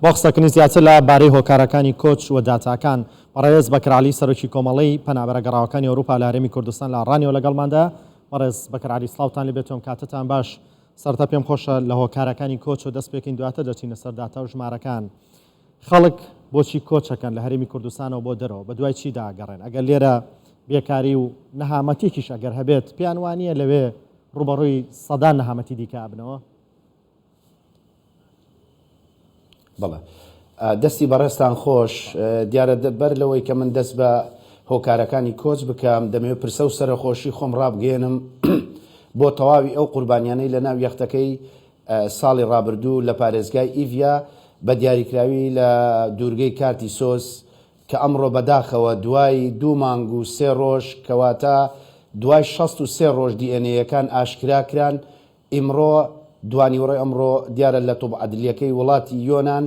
بۆ قسەکردنی زیاتر لە بارەی هۆکارەکانی کۆچ و داتاکان، بەڕێز بەکر عەلی سەرۆکی کۆمەڵەی پەنابەرە گەڕاوەکانی ئەوروپا لە هەرێمی کوردستان لە ڕانیەوە لەگەڵماندایە. بەڕێز بەکر عەلی سڵاوتان لێبێت و ئەم کاتەتان باش. سەرەتا پێم خۆشە لە هۆکارەکانی کۆچەوە دەست پێکەین دواتر دەچینە سەر داتا و ژمارەکان. خەڵک بۆچی کۆچەکەن لە هەرێمی کوردستانەوە بۆ دەرەوە؟ بەدوای چیدا ئەگەڕێن؟ ئەگەر لێرە بێکاری و نەهامەتیەکیش ئەگەر هەبێت پێیان وانییە لەوێ ڕووبەڕووی سەدان نەهامەتی دیکە ئەبنەوە؟ بەڵێ دەستی بەڕێزتان خۆش. دیارە بەر لەوەی کە من دەست بە هۆکارەکانی کۆچ بکەم دەمەوێت پرسە و سەرەخۆشی خۆم ڕابگەیەنم بۆ تەواوی ئەو قوربانیانەی لە ناو یەختەکەی ساڵی ڕابردوو لە پارێزگای ئیڤیا بە دیاریکراوی لە دوورگەی کارتی سۆس کە ئەمڕۆ بەداخەوە دوای دوو مانگ و سێ ڕۆژ کەواتە دوای 63 ڕۆژ دیئێنەیەکان ئاشکرا کران ئیمڕۆ دوانیوەڕۆی ئەمڕۆ دیارە لە طب عدلیەکەی وڵاتی یۆنان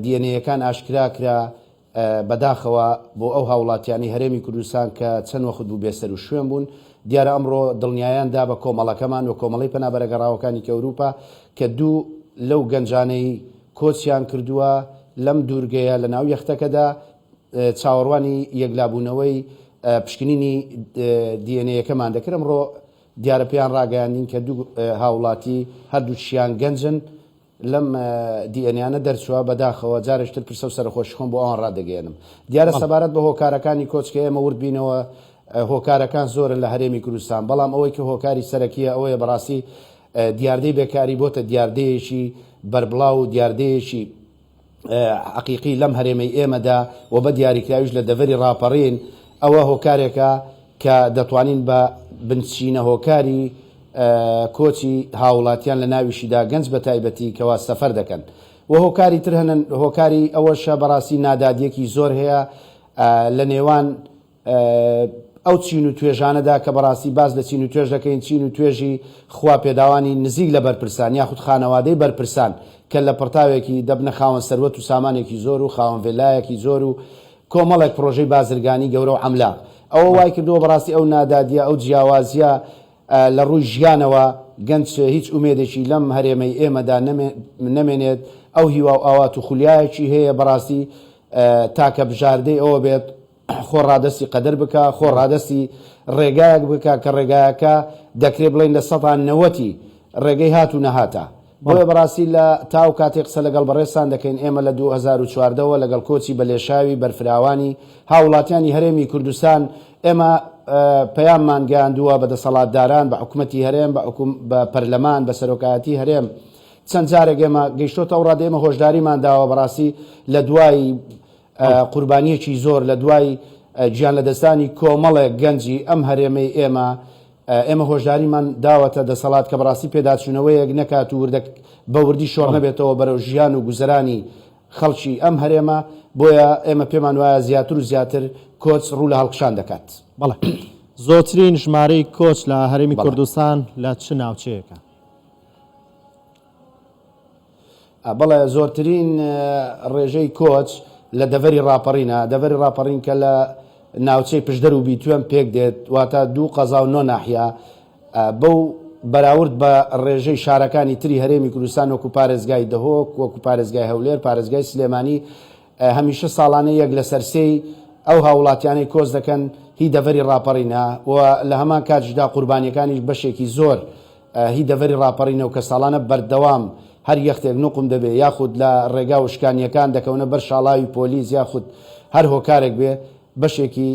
دیەنەیەکان ئاشکرا کرا، بەداخەوە بۆ ئەو هاوڵاتیانەی هەرێمی کوردستان کە چەند وەخت بوو بێسەروشوێن بوون، دیارە ئەمڕۆ دڵنیایان دا بە کۆمەڵەکەمان و کۆمەڵەی پەنابەرە گەڕاوەکانی ئەوروپا کە دوو لەو گەنجانەی کۆچیان کردووە لەم دوورگەیە لەناو یەختەکەدا چاوەڕوانی یەکلابوونەوەی پشکنینی دیئێنەیەکەمان دەکرد، ئەمڕۆ دیارە پێیان ڕاگەیاندین کە دوو هاوڵاتی هەردووکیان گەنجن لەم دیئێنەیانە دەرچووە، بەداخەوە جارێکی تر پرسە و سەرەخۆشی خۆم بۆ ئەوان ڕادەگەیەنم. دیارە سەبارەت بە هۆکارەکانی کۆچ کە ئێمە ورد بینەوە هۆکارەکان زۆرن لە هەرێمی کوردستان، بەڵام ئەوەی کە هۆکاری سەرەکییە ئەوەیە بەڕاستی دیاردەی بێکاری بۆتە دیاردەیەکی بەربڵاو و دیاردەیەکی حەقیقی لەم هەرێمەی ئێمەدا و بە دیاریکراویش لە دەڤەری ڕاپەڕین، ئەوە هۆکارێکە کە دەتوانین بە بنچینە هۆکاری کۆچی هاوڵاتیان لە ناویشیدا گەنج بە تایبەتی کەوا سەفەر دەکەن و هۆکاری تر هەن هۆکاری ئەوەشە بەڕاستی نادادیەکی زۆر هەیە لە نێوان ئەو چین و توێژانەدا کە بەڕاستی باس لە چین و توێژ دەکەین، چین و توێژی خوا پێداوانی نزیک لە بەرپرسان یاخود خانەوادەی بەرپرسان کە لە پڕتاوێکی دەبنە خاوەن سەروەت و سامانێکی زۆر و خاوەن ڤێلایەکی زۆر و کۆمەڵێک پڕۆژەی بازرگانی گەورە و عەملاق. ئەوە وای کردووە بەڕاستی ئەو نادادیە، ئەو جیاوازیە لە ڕووی ژیانەوە گەنج هیچ ئومێدێکی لەم هەرێمەی ئێمەدا نەمێنێت، ئەو هیوا و ئاوات و خولیایەکی هەیە بەڕاستی تاکە بژاردەی ئەوە بێت خۆ ڕادەستی قەدەر بکا، خۆ ڕادەستی ڕێگایەک بکا کە ڕێگایەکە دەکرێ بڵێین لە سەتا نەوەتی ڕێگەی هات و نەهاتە. بۆیە بەڕاستی لە تا ئەو کاتەی قسە لەگەڵ بەڕێزتان دەکەین ئێمە لە 2014 وە لەگەڵ کۆچی بە لێشاوی بەرفراوانی هاووڵاتیانی هەرێمی کوردستان ئێمە پەیاممان گەیاندووە بە دەسەڵاتداران، بە حکومەتی هەرێم، بە بە پەرلەمان، بە سەرۆکایەتی هەرێم چەند جارێک ئێمە گەیشتۆتە ئەو ڕادەی ئێمە هۆشداریمان داوە بەڕاستی لە دوای قوربانییەکی زۆر لە دوای گیانلەدەستدانی کۆمەڵێک گەنجی ئەم هەرێمەی ئێمە، ئێمە هۆشداریمان داوەتە دەسەڵات کە بەڕاستی پێداچوونەوەیەک نەکات و وردە بە وردی شۆڕ نەبێتەوە بەرەو ژیان و گوزەرانی خەڵکی ئەم هەرێمە، بۆیە ئێمە پێمان وایە زیاتر و زیاتر کۆچ ڕوو لە هەڵکشان دەکات. بەڵێ. زۆرترین ژمارەی کۆچ لە هەرێمی کوردستان لە چ ناوچەیەکە؟ بەڵێ زۆرترین ڕێژەی کۆچ لە دەڤەری ڕاپەڕینە، دەڤەری ڕاپەڕین کە لە ناوچەی پشدەر و بیتوێن پێک دێت، واتە دوو قەزا و نۆ ناحیە، بەو بەراورد بە ڕێژەی شارەکانی تری هەرێمی کوردستان وەکو پارێزگای دهۆک، وەکو پارێزگای هەولێر، پارێزگای سلێمانی، هەمیشە ساڵانە یەک لەسەر سێی ئەو هاووڵاتیانەی کۆچ دەکەن هی دەڤەری ڕاپەڕینە و لە هەمان کاتیشدا قوربانیەکانیش بەشێکی زۆر هی دەڤەری ڕاپەڕینە و کە ساڵانە بەردەوام هەر یەختێک نوقم دەبێ یاخود لە ڕێگا وشکانییەکان دەکەونە بەر شاڵاوی پۆلیس یاخود هەر هۆکارێک بێ بەشێکی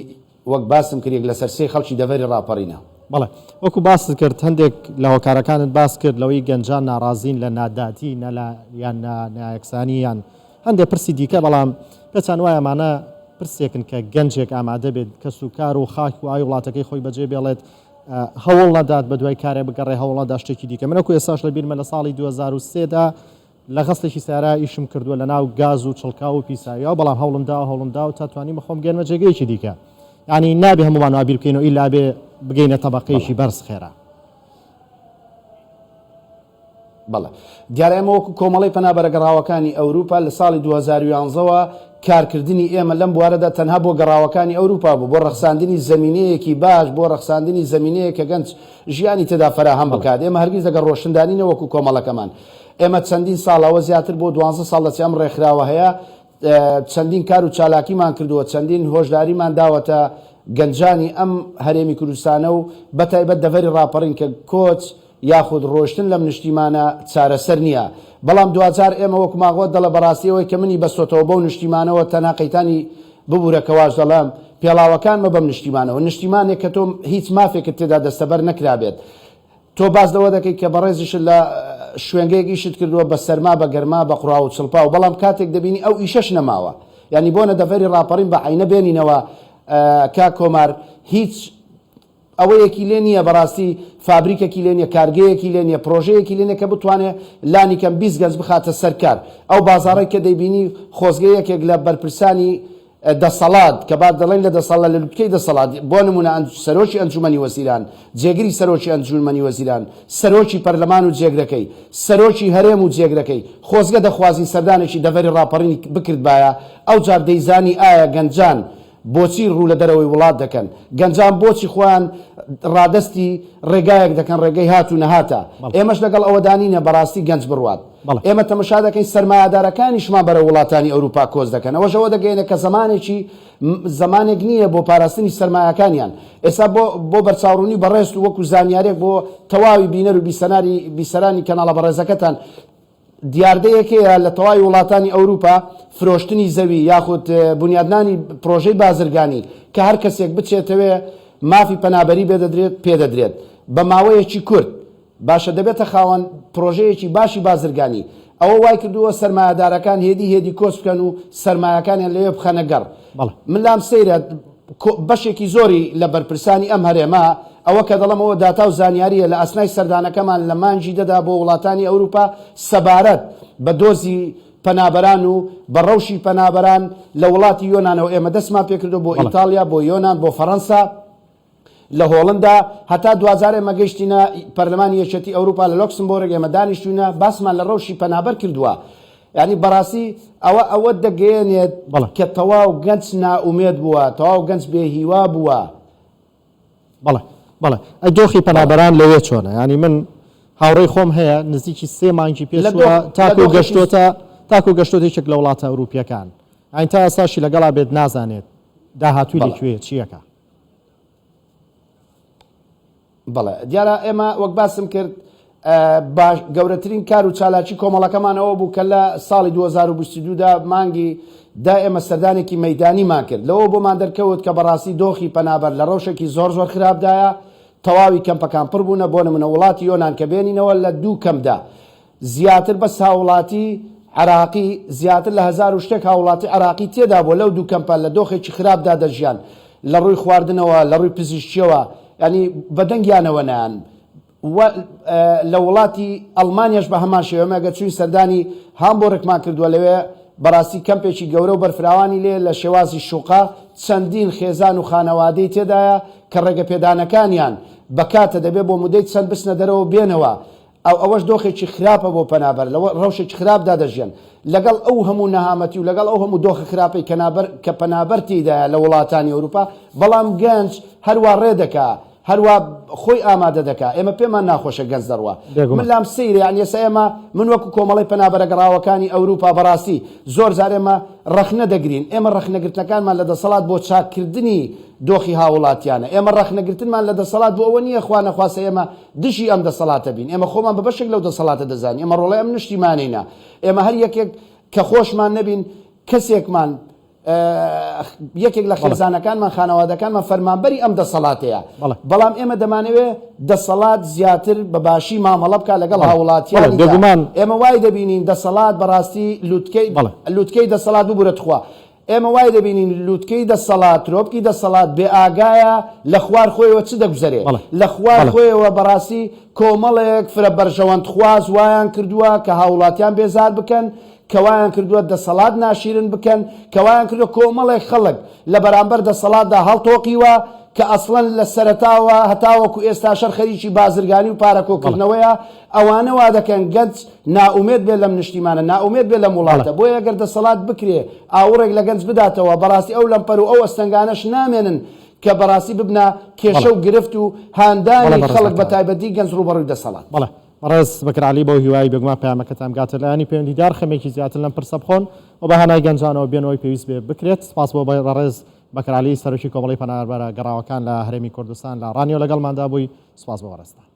وەک باسم کرد یەک لەسەر سێی خەڵکی دەڤەری ڕاپەڕینە. بەڵێ وەکو باست کرد هەندێک لە هۆکارەکانت باس کرد لەوەی گەنجان ناڕازین لە نادادی نە لە یان نایەکسانی یان هەندێک پرسی دیکە بەڵام پێتان وایە ئەمانە پرسێکن کە گەنجێک ئامادە بێت کەس و کار و خاک و ئاوی وڵاتەکەی خۆی بەجێ بێڵێت هەوڵ نەدات بە دوای کارێ بگەڕێ هەوڵ نەدا شتێکی دیکە من وەکو ئێستاش لە بیرمە لە ساڵی 2003 دا لە غەسلێکی سارا ئیشم کردووە لە ناو گاز و چڵکاو و پیساویەوە بەڵام هەوڵم دا هەوڵم دا و تا توانیم خۆم گەێنمە جێگەیەکی دیکە یعنی نابێ هەمومان وا بیر بکەین و ئیلا بێ بگەینە تەبەقەیەکی بەرز خێرا. بەڵێ. دیارە ئێمە وەکو کۆمەڵەی پەنابەرە گەڕاوەکانی ئەوروپا لە ساڵی 2011 وە کارکردنی ئێمە لەم بوارەدا تەنها بۆ گەڕاوەکانی ئەوروپا بوو بۆ ڕەخساندنی زەمینەیەکی باش بۆ ڕەخساندنی زەمینەیەک کە گەنج ژیانی تێدا فەراهەم بکات ئێمە هەرگیز لەگەڵ ڕۆشتندا نینە وەکو کۆمەڵەکەمان. ئێمە چەندین ساڵ ئەوە زیاتر بۆ دوانزە ساڵ دەچێ ئەم ڕێکخراوە هەیە چەندین کار و چالاکیمان کردووە، چەندین هۆشداریمان داوەتە گەنجانی ئەم هەرێمی کوردستانە و بەتایبەت دەڤەری ڕاپەڕین کە کۆچ یاخود ڕۆشتن لەم نشتیمانە چارەسەر نییە. بەڵام دواجار ئێمە وەکو ماغوەت دەڵێ بەڕاستی ئەوەی کە منی بەستۆتەوە بەو نشتیمانەوە تەنها قەیتانی ببورە کە واش دەڵێم پێڵاوەکانمە بەم نشتیمانەوە نشتیمانێک کە تۆ هیچ مافێکت تێدا دەستەبەر نەکرابێت تۆ باس لەوە دەکەی کە بەڕێزیشت لە شوێنگەیەک ئیشت کردووە بە سەرما بە گەرما بە قوڕاو و چڵپاو بەڵام کاتێک دەبینی ئەو ئیشەش نەماوە یانی بۆنە دەڤەری ڕاپەڕین بە عەینە بێنینەوە کاک کۆمار هیچ ئەوەیەکی لێ نییە بەڕاستی فابریکەکی لێ نییە کارگەیەکی لێ نییە پرۆژەیەکی لێ نییە کە بتوانێ لانی کەم 20 گەنج بخاتە سەر کار ئەو بازاڕەی کە دەیبینی خۆزگە یەکێک لە بەرپرسانی دەسەڵات، کە با دەڵێین لە دەسەڵات، لە لوتکەی دەسەڵات، بۆ نموونە سەرۆکی ئەنجوومەنی وەزیران، جێگری سەرۆکی ئەنجوومەنی وەزیران، سەرۆکی پەرلەمان و جێگرەکەی، سەرۆکی هەرێم و جێگرەکەی، خۆزگە دەخوازین سەردانێکی دەڤەری ڕاپەڕینی بکردبایە، ئەوجار دەیزانی ئایا گەنجان بۆچی ڕوو لە دەرەوەی وڵات دەکەن، گەنجان بۆچی خۆیان ڕادەستی ڕێگایەک دەکەن ڕێگەی هات و نەهاتە، ئێمەش لەگەڵ ئەوەدا نینە بەڕاستی گەنج بڕوات. ئێمە تەمەشا دەکەین سەرمایەدارەکانیشمان بەرەو وڵاتانی ئەوروپا کۆچ دەکەن، ئەوەش ئەوە دەگەیەنێت کە زەمانێکی زەمانێک نییە بۆ پاراستنی سەرمایەکانیان. ئێستا بۆ بۆ بەرچاوڕوونی بەڕێزت و وەکو زانیارێک بۆ تەواوی بینەر و بیسەناری بیسەرانی کەناڵە بەڕێزەکەتان، دیاردەیەک هەیە لە تەواوی وڵاتانی ئەوروپا فرۆشتنی زەوی یاخود بونیادنانی پرۆژەی بازرگانی کە هەر کەسێک بچێتەوێ مافی پەنابەری بێدەدرێت پێدەدرێت بە ماوەیەکی کورت باشە دەبێتە خاوەن پرۆژەیەکی باشی بازرگانی، ئەوە وایکردووە سەرمایەدارەکان هێدی هێدی کۆچ بکەن و سەرمایەکانیان لەوێ بخەنە گەڕ. من لام سەیرە بەشێکی زۆری لە بەرپرسانی ئەم هەرێمە، ئەوە کە دەڵێم ئەوە داتا و زانیارییە لە ئەسنای سەردانەکەمان لە مانگی دەدا بۆ وڵاتانی ئەوروپا سەبارەت بە دۆزی پەنابەران و بە ڕەوشی پەنابەران لە وڵاتی یۆنانەوە ئێمە دەستمان پێکردووە بۆ ئیتاڵیا، بۆ یۆنان، بۆ فەرەنسا. لە هۆڵندا، هەتا دواجار ئێمە گەیشتینە پەرلەمانی یەکێتی ئەوروپا لە لۆکسمبۆرگ، ئێمە دانیشتوینە باسمان لە ڕەوشی پەنابەر کردووە. یانی بەڕاستی ئەوە ئەوە دەگەیەنێت کە تەواو گەنج نائومێد بووە، تەواو گەنج بێ هیوا بووە. بەڵێ بەڵێ ئەی دۆخی پەنابەران لەوێ چۆنە؟ یانی من هاوڕێی خۆم هەیە نزیکی سێ مانگی پێش چووە تاکو گەشتۆتە تاکو گەشتۆتە یەکێک لە وڵاتە ئەوروپییەکان. یانی تا ئێستاشی لەگەڵا بێت نازانێت داهاتووی لە کوێیە چییەکە. بەڵێ دیارە ئێمە وەک باسم کرد باش گەورەترین کار و چالاکی کۆمەڵەکەمان ئەوە بوو کە لە ساڵی 2022 دا مانگی دا ئێمە سەردانێکی مەیدانیمان کرد لەوە بۆمان دەرکەوت کە بەڕاستی دۆخی پەنابەر لە ڕەوشێکی زۆر زۆر خراپدایە تەواوی کەمپەکان پڕ بوونە بۆ نمونە وڵاتی یۆنان کە بێنینەوە لە دوو کەمپدا زیاتر بەس هاوڵاتی عێراقی زیاتر لە هەزارو شتێک هاوڵاتی عێراقی تێدا بووە لەو دوو کەمپە لە دۆخێکی خراپدا دەژیان لە ڕووی خواردنەوە لە ڕووی پزیشکیەوە یانی بە دەنگیانەوە نایان و لە وڵاتی ئەڵمانیاش بە هەمان شێوە ئێمە گەر چووین سەردانی هامبۆرگمان کردووە لەوێ بەڕاستی کەمپێکی گەورە و بەرفراوانی لێ لە شێوازی شوقە چەندین خێزان و خانەوادەی تێدایە کە ڕێگەپێدانەکانیان بە کاتە دەبێت بۆ مودەی چەند بچنە دەرەوە و بێنەوە ئەو ئەوەش دۆخێکی خراپە بۆ پەنابەر لە ڕەوشێکی خراپدا دەژیەن لەگەڵ ئەو هەموو نەهامەتی و لەگەڵ ئەو هەموو دۆخە خراپەی کە نابەر کە پەنابەر تێیدایە لە وڵاتانی ئەوروپا بەڵام گەنج هەروا ڕێ دەکا هەروا خۆی ئامادە دەکا ئێمە پێمان ناخۆشە گەنج دەڕوا من لام سەیرە یانی ئێستا ئێمە من وەکو کۆمەڵەی پەنابەرە گەڕاوەکانی ئەوروپا بەڕاستی زۆر جار ئێمە ڕەخنە دەگرین ئێمە ڕەخنەگرتنەکانمان لە دەسەڵات بۆ چاککردنی دۆخی هاوڵاتیانە ئێمە ڕەخنەگرتنمان لە دەسەڵات بۆ ئەوە نییە خوا نەخواستە ئێمە دژی ئەم دەسەڵاتە بین، ئێمە خۆمان بە بەشێک لەو دەسەڵاتە دەزانین، ئێمە ڕۆڵەی ئەم نشتیمانەینە، ئێمە هەر یەکێک کە خۆشمان نەبین کەسێکمان یەکێک لە خێزانەکانمان خانەوادەکانمان فەرمانبەری ئەم دەسەڵاتەیە، بەڵام ئێمە دەمانەوێ دەسەڵات زیاتر بە باشی مامەڵە بکات لەگەڵ هاوڵاتیانیدا، ئێمە وای دەبینین دەسەڵات بەڕاستی لوتکەی لوتکەی دەسەڵات ببورە تخوا ئێمە وای دەبینین لوتکەی دەسەڵات، ترۆپکی دەسەڵات بێ ئاگایە لە خوار خۆیەوە چ دەگوزەرێ. لە خوار خۆیەوە بەڕاستی کۆمەڵێک فرە بەرژەوەندخواز وایان کردووە کە هاوڵاتیان بێزار بکەن، کە وایان کردووە دەسەڵات ناشیرن بکەن، کە وایان کردووە کۆمەڵێک خەڵک لە بەرامبەر دەسەڵاتدا هەڵتۆقیوە کە ئەسڵەن لە سەرەتاوە هەتاوەکو ئێستاش هەر خەریکی بازرگانی و پارە کۆکردنەوەیە، ئەوانە وا دەکەن گەنج نائومێد بێت لەم نشتیمانە، نائومێد بێت لەم وڵاتە، بۆیە گەر دەسەڵات بکرێ ئاوڕێک لە گەنج بداتەوە، بەڕاستی ئەو لەمپەر و ئەو ئەستەنگانەش نامێنن کە بەڕاستی ببنە کێشە و گرفت و هاندانی خەڵک بەتایبەتی گەنج ڕووبەڕووی دەسەڵات. بەڕێز بەکر عەلی بەو هیوایەی بێگومان پەیامەکەتان بگاتە لایەنی پەیوەندیدار خەمێکی زیاتر لەم پرسە بخۆن و بە هانای گەنجانەوە بێنەوەی پێویست بێ بکرێت. سپاس بۆ بەڕێز بەکر عەلی سەرۆکی کۆمەڵەی پەنابەرە گەڕاوەکان لە هەرێمی کوردستان لە ڕانیەوە لەگەڵماندا بووی. سپاس بۆ بەڕێزتان.